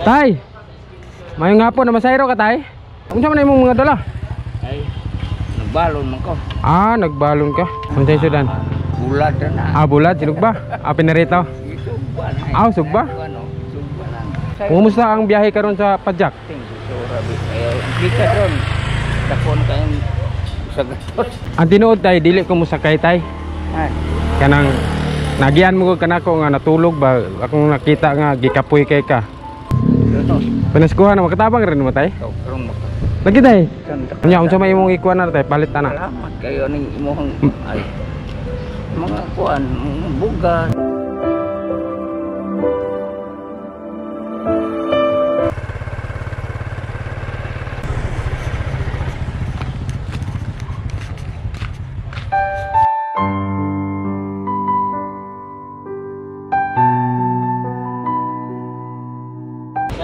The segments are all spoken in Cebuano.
Tay. Mayong hapon na masayro ka, tay? Unsa man imong mga dala? Ay, nagbalon man ko. Ah, nagbalon ka. Unsay sudan? Bulad na. Ah, bulad sinugba. Ah, pinarito. Sugba na. Ah, sugba? Sugba lang. Kumusta ang biyahe karon sa Padjak? Kita ron. Dakon kayong sa gatos. Ang tinuod, tay, dili ko mosakay, tay. Ay, Kanang nagian mo ko kanako nga natulog ba akong nakita nga gikapoy kay ka. Pinaskuhan na makatabang rin mo, tay. Lagi, tay. Unya unsa may imong ikuan na, tay, palit ana. Salamat kayo ning imong ay mga kuan, mga bugas.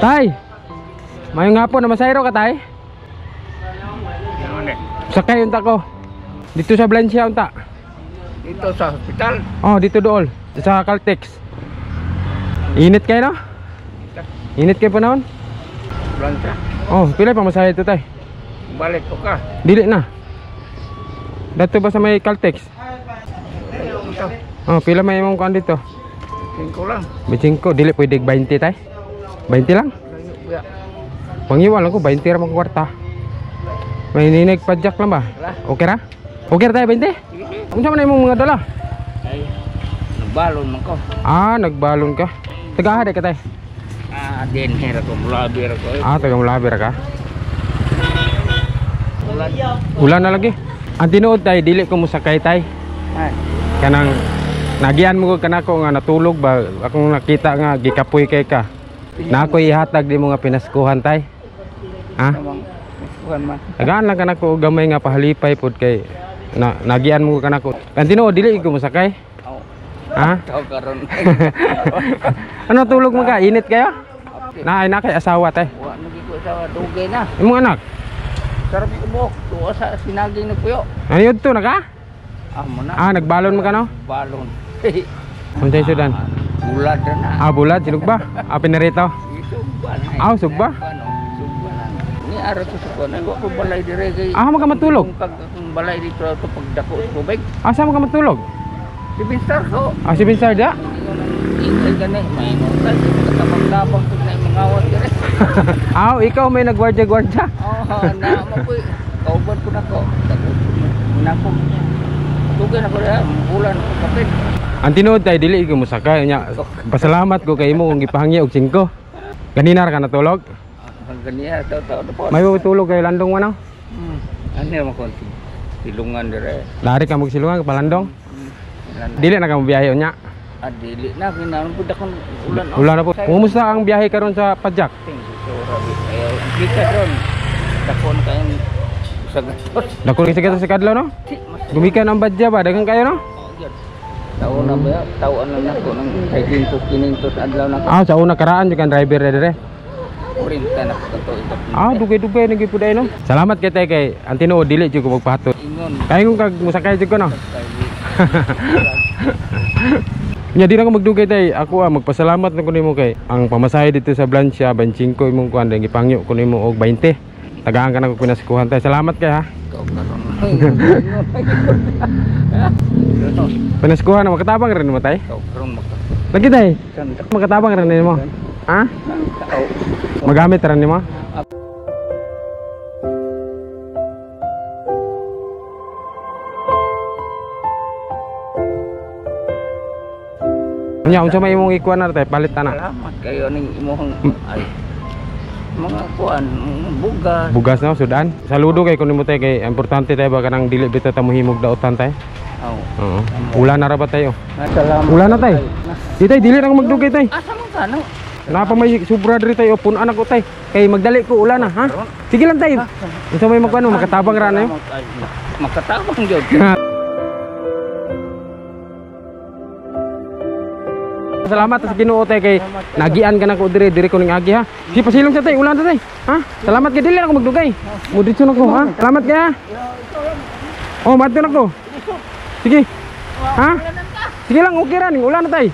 Tay. Mayong hapon na masayro ka, tay? Sakay unta ko. Dito sa Valencia unta. Dito sa hospital. Oh, dito dool sa Caltex. Init kayo, no? Init kayo panahon? Valencia. Oh, pila pa masahe ito, tay? Balik ko ka. Dili na. Dato ba sa may Caltex? Oh, pila may imong kuan dito? 5 lang. 5, dili pwede 20, tay. 20 lang? Pangiwal ako 20 ra mang kwarta. May ninig Padjak lang ba? Okay ra? Okay ra tayo 20? Unsa man imong mga dala? Ay, nagbalon man ko. Ah, nagbalon ka. Taga ka tay? Ah, dinher ako, mulabir ako. Ah, taga mulabir ka. Ulan na lagi. Ang tinuod, tay, dili ko mosakay, tay. Ay, Kanang nagian mo ko kanako nga natulog ba akong nakita nga gikapoy kay ka. Na ako ihatag di mo nga pinaskuhan, tay. Ha? Man. Tagaan lang kanako gamay nga pahalipay pod kay na nagian mo kanako. Ang tinuod dili ko mosakay. Oh. Ha? Tao karon. Ano tulog mo ka? Init kayo? Na ay na kay asawa, tay. Wa na ko asawa, dugay na. Imong anak? Sarap ko buok, tuwa sa sinaging nagpuyo. Ano yun to naka? Ah, mo na. Ah, nagbalon mo ka, no? Balon. Unsay sudan? Bulad na. Ah, bulad sinugba. Ah, pinarito. Sugba na. Ah, sugba? Sugba na. Ni ara ko sa kuan, wa ko balay dire kay. Ah, mo ka matulog? Kung balay dito ato pagdako sa tubig. Asa mo ka matulog? Si Binstar ko. Ah, si Binstar da? Ingay gani, may ka katabang-tabang pag na mangawat dire. Ah, ikaw may nagwardya-gwardya. Oh, na mo ko. Kauban ko nako. Nako. Dugay na ko diha, bulan ko kapit. Ang tinuod, tay, dili ko mosakay nya. Pasalamat ko kay imo kung gipahangya og 5. Ganina ra ka natulog? Ganiya taw-taw na po. May tulog kay landong man, no? Ano man konti. Silungan dire. Lari ka magsilungan palandong. Dili na ka mo biyahe unya. Ah, dili na kinahanglan pud akong ulan. Ulan na po. Kumusta ang biyahe karon sa Padjak? Kita ron. Dakon kayong sa gatos. Dakon kay sa kadlaw, no? Gumikan ang badya ba daghan kayo, no? Tao na ba? Tao na nako nang 500 500 adlaw na ko. Ah, sa una karaan jud kan driver dire. 40 na ko kato ito. Ah, dugay-dugay na gyud pud ay, no? Salamat kay tay kay ang tinuod dili jud ko magpahatod. Ingon. Kay kung kag mosakay jud ko, no? Nya di na ko magdugay, tay. Ako magpasalamat na ko nimo kay ang pamasahe dito sa Valencia 25 imong kuan dahil gipangyo ko nimo og 20. Tagaan ka na ko pinaskuhan, tay. Salamat kay ha. Pinaskuhan na makatabang rin mo, tay. Lagi, tay. Makatabang rin nimo. Ha? Magamit rin nimo. Nya unsa may imong ikuan na, tay, palit ana. Salamat kayo ning imong ay mga kuan, mga bugas. Bugas na sudan. Saludo kay kuno mo, tay, kay importante tay ba kanang dili bitaw ta mohimog daotan, tay. Oo. Oo. Ulan na ra ba tayo? Salamat. Ulan na, tay. Di tay, dili na ko magdugay, tay. Asa man ka no? Napa may sobra diri, tay, punan ako, tay. Kay magdali ko ulan na, ha? Sige lang, tay. Unsa may magkuan makatabang ra na yo? Makatabang gyud. Salamat sa Ginoo, tay, kay nagian ka na ko diri, diri ko ning agi, ha. Sige pasilong sa tay, ulan ta, tay. Ha? Salamat kay dili na ako magdugay. Muditso na ko, ha. Salamat kay ha. Oh, madto na ko. Sige. Ha? Sige lang, okay ra ning ulan na, tay.